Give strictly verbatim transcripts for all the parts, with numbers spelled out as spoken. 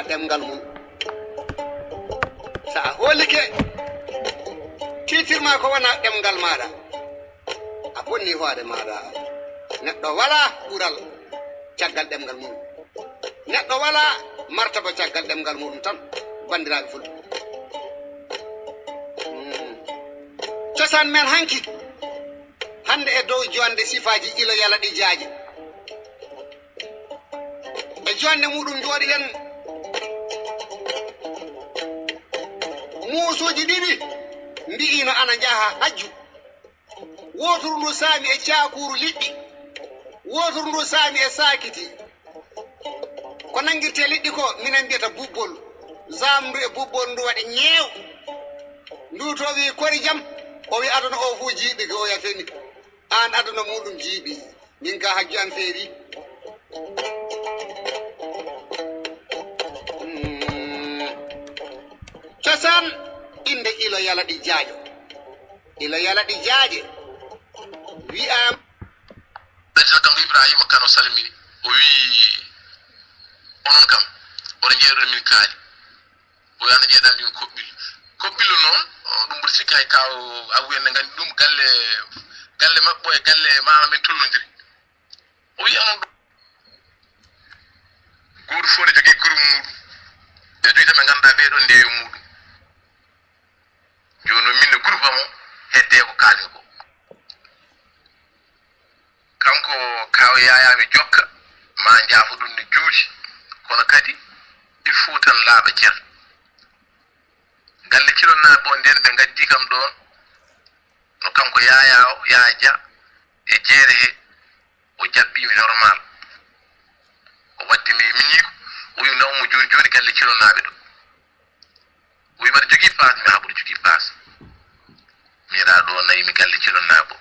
Ɗemngal mum. So a hoolike, tiitirma ko wona ɗemngal maaɗa, a bonni hoore maaɗa. Neɗɗo walaa ɓural caggal ɗemngal mum. Neɗɗo walaa martaba caggal ɗemngal muɗum tan, banndiraaɓe fulɓe. Mm. Cosaan men hanki, hannde e dow joonde sifaaji ilo yala ɗi jaaje. E joonde muɗum njooɗiɗen, muusuuji ɗiɗi mbi'ino ana njaha hajju. Wooturu ndu saami e caakuuru liɗɗi, wooturu ndu saami e saakiti. Ko nanngirtee liɗɗi ko, minen mbiyata bubbol. Zamndu e bubbol ndu waɗi ñeew. Ndu to wi kori jam, o wi aduna o fuu jiiɓi, ko o yafeni. Aan aduna muɗum jiiɓi. Min ka hajju am feeri. Mm. Cosaan innde ilo yala ɗi jaajo. Ilo yala ɗi jaaje. Wi'aama. Ɓe tan kam Ibrahima Kano salmini. O wi'i, "Onon kam, oɗon njeeɗon min kaali." O wi'i, "Ana njeeɗaa min koɓɓillo." Koɓɓillo noon, o, ɗum mboɗo sikka hay kaaw Abu en ne nganndi ɗum, galle, galle maɓɓe e galle maama men tollondiri. O wi'i, "Onon ɗo." Gooto fof ne jogii groupe muɗum. E joyi tan ɓe ngannduɗaa ɓee ɗoon ndeewe muɗum. Jooni noon min no groupe am o, heddee ko kaalmi ko. Kanko kaaw Yaayaa mi jokka, ma njaafo ɗum no juuti, kono kadi il faut tan laaɓa cer. Galle Cilonnaaɓe o nden ɓe ngaddi kam ɗoon, no kanko Yaayaa o, Yaayaa Dia e jeere he, o jaɓɓii mi normal. O waddi mi e miñiiko, o wi, "Naw mo jooni jooni galle Cilonnaaɓe ɗo." O wi, "Mbaɗa jogii paas?" Mi, "Haa mboɗo jogii paas." Mi yeraa ɗo nayi mi galle Cilonnaaɓe o.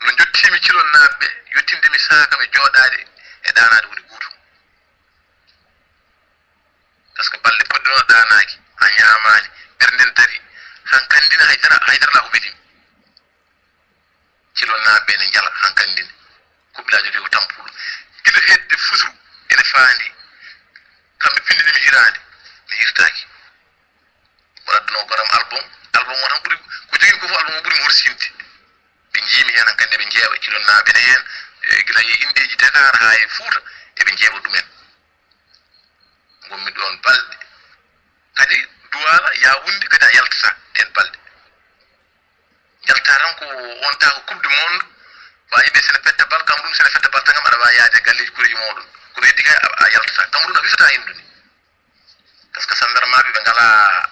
No njottiimi Cilonnaaɓe ɓe, yottinde mi saaka mi jooɗaade e ɗaanaade woni gootum. Par ce que balɗe poɗɗe noon a ɗaanaaki, a ñaamaani, ɓernde nden darii, hankandi ne haydara, haydara alaa ko welii mi. Cilonnaaɓe ɓe ne njala, hankandi ne. Kuɓilaajo de ko tampuɗo. Gila hedde fusru ene faandi. Kamɓe pinndini mi hiraande, mi hirtaaki. Mboɗo adduno gonam album, album o tan ɓuri, ko jogii ko fof album o ɓuri mi horsinde. Ɓe njii mi heen hankandi, ɓe njeeɓa Cilonnaaɓe ne heen, e gila e inndeeji Dakar haa e Fuuta, eɓe njeeɓa ɗumen. Ngonmi ɗoon balɗe. Kadi Duwaala, Yaawunde, kadi a yaltataa ɗeen balɗe. Yaltataa tan ko on taa ko Coupe du Monde, waaji ɓe sene petta bal, Cameroun sene petta bal tan kam, aɗa waawi yaade e galleeji koreeji mooɗon. Kono heddi kay a, a yaltataa. Cameroun a wisataa henndu ni. Par ce que sanndarmaaɓe ɓe ngalaa,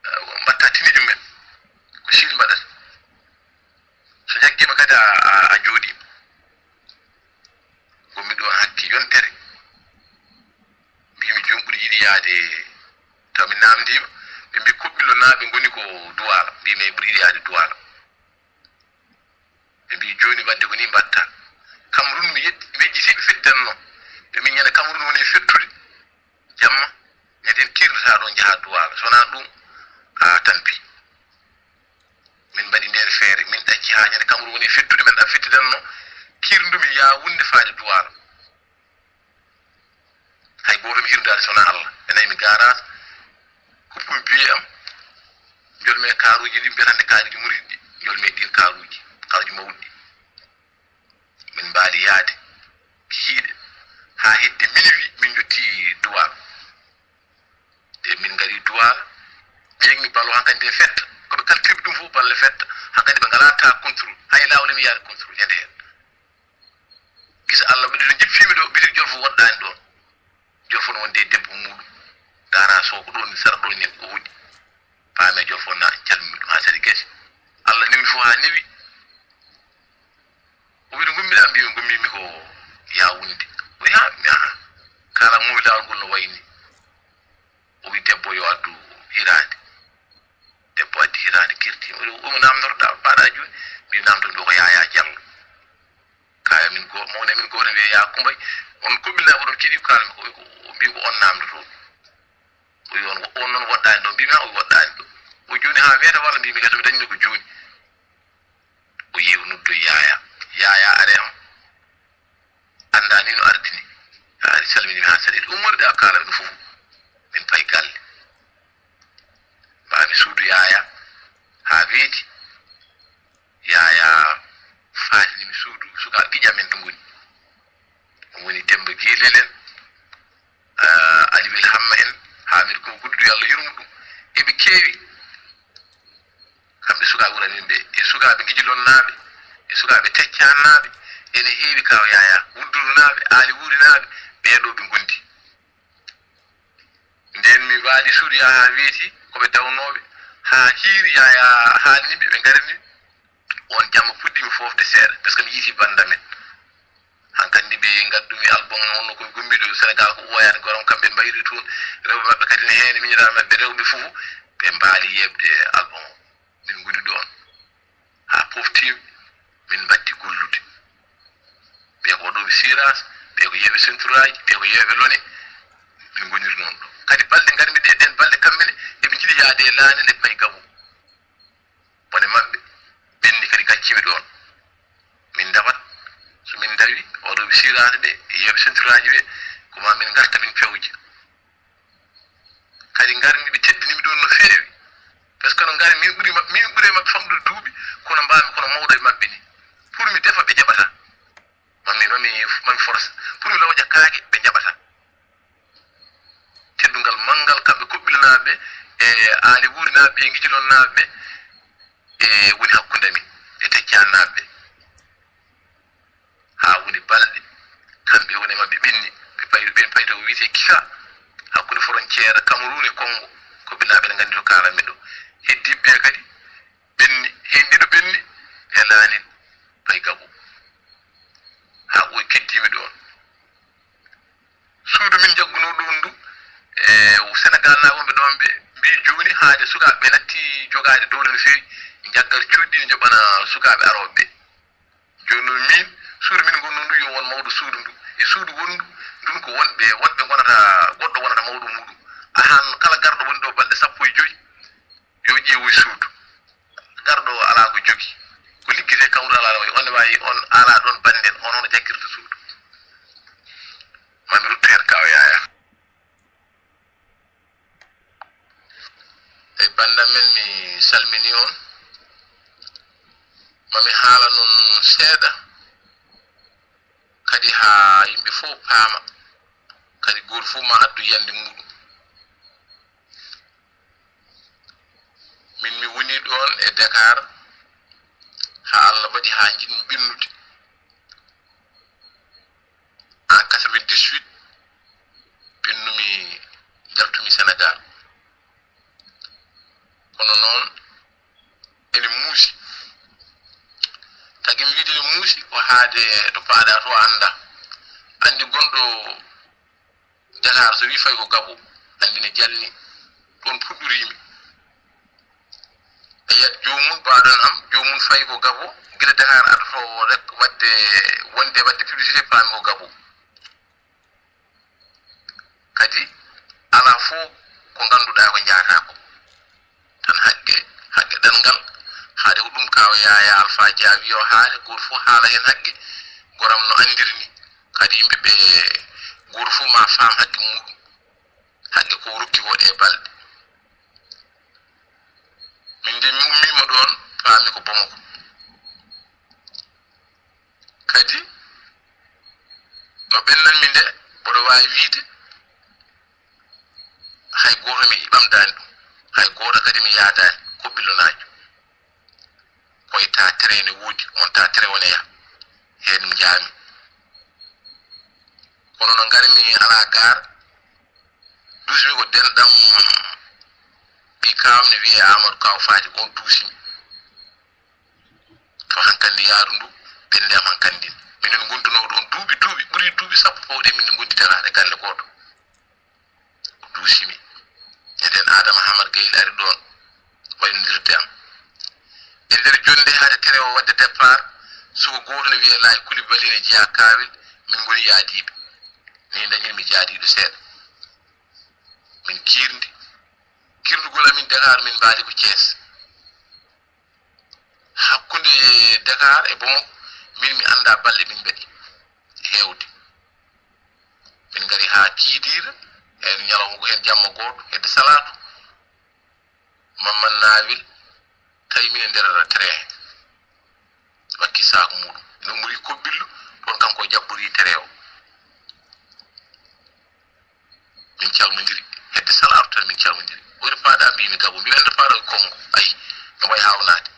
eh, mbaɗta tiniiɗi mumen. Ko Chine mbaɗata. So jaggiima kadi a, a, a jooɗiima. Ngonmi ɗo hakke yontere. Mbiimi joom ɓuri yiɗi yaade, taw mi naamndiima. Ɓe mbii Koɓɓillo naaɓe ngoni ko Duwaala. Mbiimi ɓuri yiɗi yaade Duwaala. Ɓe mbii jooni wadde ko nii mbaɗta. Cameroun mi yejji, mi yejjiti ɓe fettanno. Ɓe mbii ñande Cameroun woni e fettude. Jamma, meten kirdataa ɗo njahaa Duwaala. So wonaa ɗum, a tampi. Min mbaɗi ndeen feere, min ɗacci haa ñande Cameroun woni e fettude, men ɗam fettidanno, kirndumi Yaawunde faade Duwaala. Hay gooto mi hirdaade so wonaa Allah. Ɓe nayi mi garage, kuppumi billet am, njolmi e kaaruuji ɗi mbiyata hannde kaaruuji murid ɗi, njolmi e ɗiin kaaruuji, kaaruuji mawɗi ɗi. Min mbaali yaade kikiiɗe haa hedde minuit, min njottii Duwaala. E min ngarii Duwaala, ƴeeŋmi balo hankandi ne fetta. Ko ɓe kalkirɓe ɗum fof, balo ne fetta. Hankandi ɓe ngalaa taa contrôle. Hay laawol mi yaade contrôle ñande heen. Gisa Allah, ɓe ɗiɗo njippiimi ɗo, bitik Jolfo woɗɗaani ɗoon. Jolfo no wonde e debbo muuɗum. Daara Sow ko ɗoon sara ɗoon ñande o woɗɗi. Paame Jolfo na calmi ɗum haa sari gasi. Allah newni fof haa newi. O wiɗo ngummiɗaa? Mbiimi ngummiimi ko Yaawunde. O wi'i, haa mi aha. Kaala muuwi laawol ngol no wayi ni. O wi'i debbo yo addu hiraande. Debbo addi hiraande kirti. O wi'i, "Omo naamndoroɗaa, mbaɗaa jooni?" Mbiimi, "Naamndon ɗo ko Yaayaa Jallo." Kaaya min go-, mawne min gooto wiye, "Yaa Kumbay, on Koɓɓilnaaɓe ɗon keɗii ko kaalanmi ko?" O wi'i ko, o mbii ko on naamndotoo. O wi'i on, "On noon woɗɗaani ɗo." Mbiimi, "Haa o woɗɗaani ɗo." O jooni haa weeta walla mbiimi, "Gasa mi dañno ko jooni." O yeewi noddoyi Yaayaa. Yaayaa are am. Anndaa ni no ardini. A Salmini mi haa saɗi ɗum woni ɗa kala ɗum fof. Min pay galle. Mbaami suudu yaaya haa weeti. Yaaya faasini mi suudu sukaaɓe giƴam en to ngoni. Ɗum woni Demba Gelel en, ah, Aliwel Hamma en, Hamidou Kobo Guddudu, yo Allah yurmo ɗum. Eɓe keewi. Kamɓe sukaaɓe wurani ɓe, e sukaaɓe Gijilonnaaɓe, e sukaaɓe Teccannaaɓe, ene heewi Kaaw Yaayaa, Wuddurunaaɓe, Aali Wuurinaaɓe, ɓee ɗoo ɓe ngondi. Ndeen mi waali suudu Yaayaa weeti, ko ɓe dawnooɓe, haa hiiri Yaayaa haalni ɓe, ɓe ngarini. Oon jamma puɗɗii mi foofde seeɗa, parce que mi yiiti bannda men. Hankandi ɓe ngaddumi album, wonno ko mi gummiiɗo Senegal ko uwoyaani goram, kamɓe mbayri toon, rewɓe maɓɓe kadi ne heen, miñiraaɓe maɓɓe rewɓe fof, ɓe mbaali yeeɓde album o. Min ngoni ɗoon haa poftiimi, min mbatti gollude. Ɓe ko waɗooɓe siras, ɓe ko yeeɓe senturaaji, ɓe ko yeeɓe lone, min ngoniri noon ɗo. Kadi balɗe ngarmi ɗe, ɗeen balɗe kamɓe ne, eɓe njiɗi yahde e laana nde Pay Gabo. Bone maɓɓe ɓenni kadi, gacciimi ɗoon. Min ndawat, so min ndawi, waɗooɓe siras ɓe, yeeɓe senturaaji ɓe, ko ma min ngarta min pewja. Kadi ngarmi ɓe teddini mi ɗoon no feewi. Parce que no ngarmi, min ɓuri ma-, min ɓuri e maɓɓe famɗude duuɓi, kono mbaami kono mawɗo e maɓɓe ni. Pour mi defa, ɓe jaɓata. Mami, mami, mami force. Pour mi lawƴa kaake, ɓe jaɓata. Teddungal manngal kamɓe Koɓɓilnaaɓe e Aali Wuurinaaɓe e Ngijilonnaaɓe e woni hakkunde amin e Teccannaaɓe. Haa woni balɗe, kamɓe woni maɓɓe ɓenni, ɓe pay-, ɓen payto ko wiyetee Kika, hakkunde frontière Cameroun e Congo, Koɓɓilnaaɓe ne nganndi to kaalanmi ɗo. Heddiiɓe ɓe kadi, ɓenni, heen ɗiɗo ɓenni e laanin Pay Gabo. Haa ɓooy keddiimi ɗoon. Suudu min njaggunoo ɗoon ndu, e Senegal naa wonɓe ɗoon ɓe mbii jooni haade sukaaɓe ɓe natti jogaade doole no feewi, njaggat cuuɗi ɗi njoɓana sukaaɓe arooɓe ɓe. Jooni noon miin, suudu min ngonnoo ndu yo won mawɗo suudu ndu. E suudu wonndu ndun ko wonɓe, woɗɓe ngonata, goɗɗo wonata mawɗo muuɗum. Ahan kala garɗo woni ɗo balɗe sappo e joy, yo ƴeewoy suudu. Garɗo o alaa ko jogi. Ko liggete kawral alaa wayi. On waawi, on alaa ɗoon bannden, on hono jaggirta suudu. Mami rutto heen Kaaw Yaaya. E bannda men, mi salmini on. Mami haala non seeɗa, kadi haa yimɓe fof paama, kadi gooto fof ma addu yiyannde muuɗum. Min mi woni ɗoon e Dakar, haa Allah waɗi haa njiɗmi ɓennude. En quatre-vingt-dix-huit, ɓennumi, njaltumi Senegal. Kono noon, ene muusi. Tagi mi wiide ene muusi, ko haade to paaɗa to annda. Anndi gonɗo Dakar, so wii fay ko Gabo, anndi ne jalni. Ɗoon puɗɗoriimi. A yiyat joomum, baaɗon am, joomum fay ko Gabo, gila Dakar adotoo rek waɗde, wonde waɗde publicité, paami ko Gabo. Kadi, alaa fof ko ngannduɗaa ko njahataa ko. Tan haqqe, haqqe ɗanngal, haade ko ɗum Kaaw Yaaya Alfaa Jaawi yo haale, gooto fof haala heen haqqe, goram no anndiri ni. Kadi yimɓe ɓe, gooto fof ma faam haqqe muuɗum. Haqqe ko rokki ko ɗe balɗe. Min de mi ummiima ɗoon, paami ko Bamako. Kadi, no ɓennanmi nde, mboɗo waawi wiyde, hay gooto mi ɓamtaani ɗum, hay gooto kadi mi yahdaani, ko ɓillonaajo. Ko e taa tere ene woodi, on taa tere wone yah, heen njaami. Kono no ngarmi alaa gaar, duusmi ko denɗam ɓii kaam ne wiyee Amadou Kaaw Faati, on duusimi. To hankandi yaaru ndu, pelle am hankandi. Minen ngondunoo ɗoon duuɓi, duuɓi, ɓuri duuɓi sappo fawde min ngondi taraade galle gooto. O duusimi. Eten Adama Hamad Gayel ari ɗoon, waynondirde am. E nder jonnde hade tere o waɗde départ, suka gooto ne wiyee Laay Kulibali ne jeyaa Kaawel, min ngoni yaadiiɓe. Ni dañirmi jaadiiɗo seeɗa. Min kiirndi. Kiirndugol amin Dakar, min mbaadi ko Thiès. Hakkunde Dakar e Bamako, min mi anndaa balɗe min mbaɗi heewde. Min ngari haa Kiidiira, heen ñalawma goo, heen jamma gooto, hedde salaatu, Mamman Naawel tawi min e nder train, wakki saak muuɗum. Ene ummorii Kobbillo, ɗoon kanko o jaɓɓorii train o. Min calmondiri, hedde salaatu tan min calmondiri. Woni faaɗa mbiimi Gabo, mbiimi ande faaɗa ko Konngo. Ayi, no wayi haawnaade.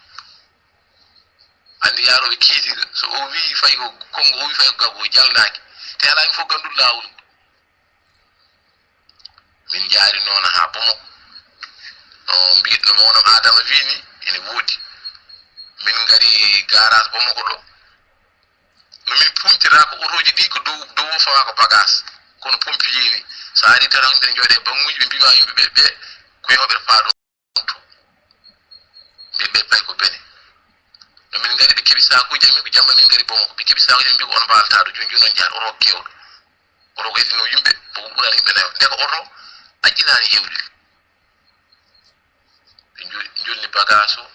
Anndi yaarooɓe Kiidiira, so o wii fay ko Konngo, o wii fay ko Gabo, o jalnaaki. Te alaa heen fof gannduɗo laawol. Min njaari noon haa Bamako. No mbiy-, no mawnam Adama wii ni, ene woodi. Min ngari garage Bamako ɗo. No min puuntira ko otooji ɗi ko dow, dow o fawa ko bagaas. Kono pompier ni, so ari tan yimɓe ne njooɗe e banguuji, ɓe mbiwa yimɓe ɓe, ɓe ko yewɓe faa ɗo. Mbiy ɓe pay ko Bene. No min ngari ɓe keɓi saakuuji amin, ko jamma min ngari Bamako. Ɓe keɓi saakuuji amin, mbi ko on mbaalata ɗo, jooni jooni on njahat oto ko keewɗo. Oto ko heddi no yimɓe, ko ɓurani yimɓe nayo. Nde ko oto, accinaani hewde. Ɓe njo-, njolni bagaas o,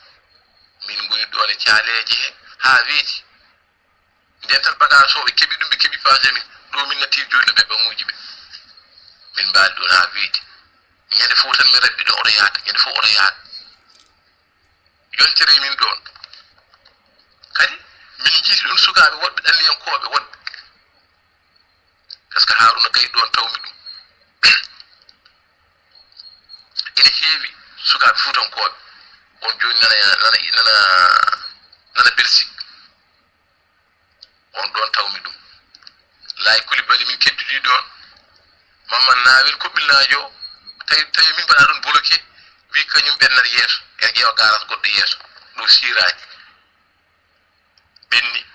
min ngoni ɗoon e caaleeje he, haa weeti. Ndeen tan bagaas o, ɓe keɓi ɗum, ɓe keɓi paase min. Ɗo min natti jooni ɓe banguuji ɓe. Min mbaali ɗoon haa weeti. Ñande fof tan mi raɓɓi ɗo oto yahat, ñande fof oto yahat. Yontere min ɗoon. Kadi min njiiti ɗoon sukaaɓe woɗɓe, ɗanniyankooɓe woɗɓe. Par ce que Haaruna Gay ɗoon tawmi ɗum. Ene heewi sukaaɓe fuutankooɓe. On jooni nana, nana, nana, nana Belgique. On ɗoon tawmi ɗum. Laay Kulibali min keddidi ɗoon. Mamman Naawel Koɓɓilnaajo, tawi, tawi min mbaɗa ɗoon bloqué, wi kañum ɓennata yeeso, en ƴeewa garage goɗɗo yeeso, ɗo siiraaji. Ɓenni.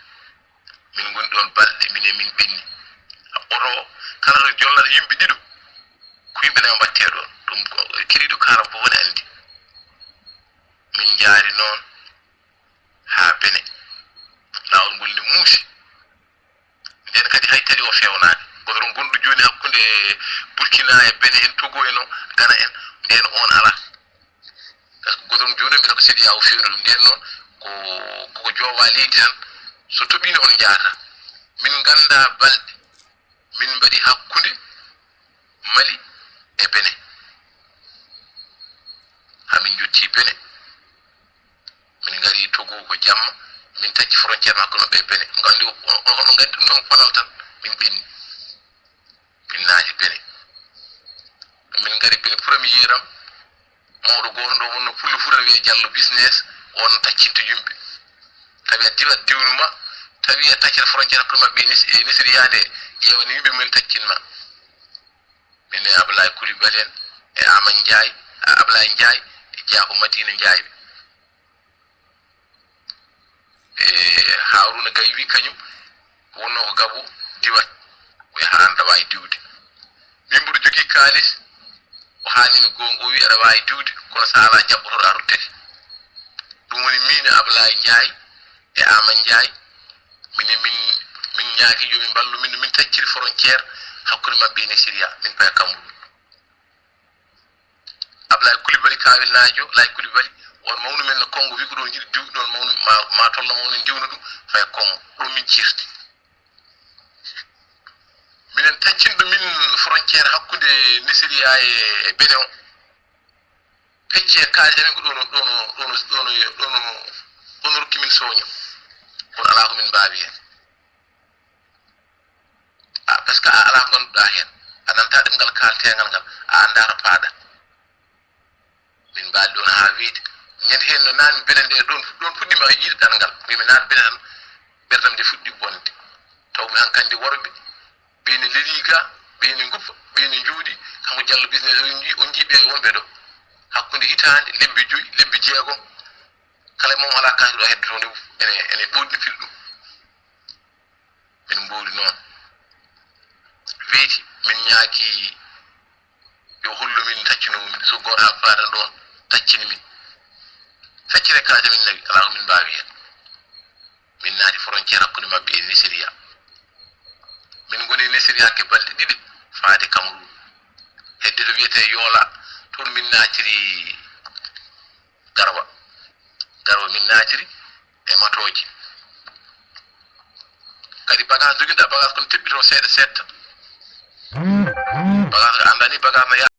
Min ngoni ɗoon balɗe, min e min ɓenni. Oto o, kala to jollata yimɓe ɗiɗo, ko yimɓe nayo mbaɗtee ɗoon. Ɗum ko keɗiiɗo kaaram fof ne anndi. Min njaari noon haa Bene. Laawol ngol ne muusi. Ndeen kadi hay tali o fewnaani. Goudron gonɗo jooni hakkunde Burkina e Bene en, Togo en o, Gana en, ndeen oon alaa. Par ce que goudron jooni mbiɗa ko C E D E A O fewni ɗum. Ndeen noon ko, koko joowa leydi tan. So toɓiino on njaata. Min nganndaa balɗe min mbaɗi hakkunde Mali e Bene. Haa min njottii Bene. Min ngari Togo ko jamma, min tacci frontière makko no ɓe Bene. Nganndi o, o, o, no nganndi ɗum ɗon fanal tan, min ɓenni. Min naati Bene. Min ngari Bene, premier am, mawɗo gooto ɗo wonno Pullo Fuuta wiyee Jallo Business, on taccinta yimɓe. Tawi a diwat diwnu ma, tawi a taccat frontière hakkunde maɓɓe e Nis-, e Nisiriya nde, ƴeewa ni yimɓe mum en taccin ma. Min e Ablaye Coulibaly en, e Ama Ndiaye, a, Ablaye Ndiaye, e Diako Madina Ndiaye. E Haruna Gaye wi kañum wonno ko Gabo diwat, o yaha an aɗa waawi diwde. Min mboɗo jogii kaalis, o haalini goonga, o wi aɗa waawi diwde, kono so alaa jaɓɓotooɗo a ruttete. Ɗum woni min e Ablaye Ndiaye e Ama Ndiaye, min e min, min ñaagi yo min mballu min, min tacciri frontière hakkunde maɓɓe e Nisiriya, min paya Cameroun. Ablaye Coulibaly, Kawel Naajo, Laye Coulibaly, on mawnu men no Konngo wi ko ɗon yiɗi diwde ɗon mawnu, ma, ma tolno mawnu en diwna ɗum, faya Konngo. Ɗum min cirti. Minen taccinɗo min frontière hakkunde Nisiriya e, e Benin o. Pecce e kaalis amen ko ɗon o, ɗon o, ɗon o, ɗon o, ɗon o, ɗon o rokki min sooño. Kono alaa ko min mbaawi heen. A, par ce que a alaa ko ngannduɗaa heen. A nanataa ɗemngal kaalteengal ngal. A anndaa to paaɗa. Min mbaali ɗoon haa weeti. Ñande heen no naatmi Benin nde, ɗoon, ɗoon puɗɗiima yiide ɗemngal. Mbimi naat Benin tan, ɓerdam nde fuɗɗi bonde. Taw mi hankandi worɓe, ɓe ne lelii ga, ɓe ne nguppa, ɓe ne njuuɗi. Kanko Jallo Business, o njii, o njii ɓe wonɓe ɗo. Hakkunde hitaande, lebbi joyi, lebbi jeegom. Kala e mon alaa kaake ɗo heddoto nde, ene, ene ɓooɗi no fil ɗum. Min mboodi noon. Weeti, min ñaaki yo hollu min taccinoowo min. So gooto haa faada ɗoon, taccini min. Feccere kaaje min nawi, alaa ko min mbaawi heen. Min naati frontière hakkunde maɓɓe e Nisiriya. Min ngoni e Nisiriya ke balɗe ɗiɗi, faade Cameroun. Hedde to wiyetee Yoola, toon min naatiri Garwa. Garwa min naatiri e matooji. Kadi bagage, joginɗaa bagage kono teɓɓitoo seeɗa seeɗa tan. Bagage ga andani, bagage no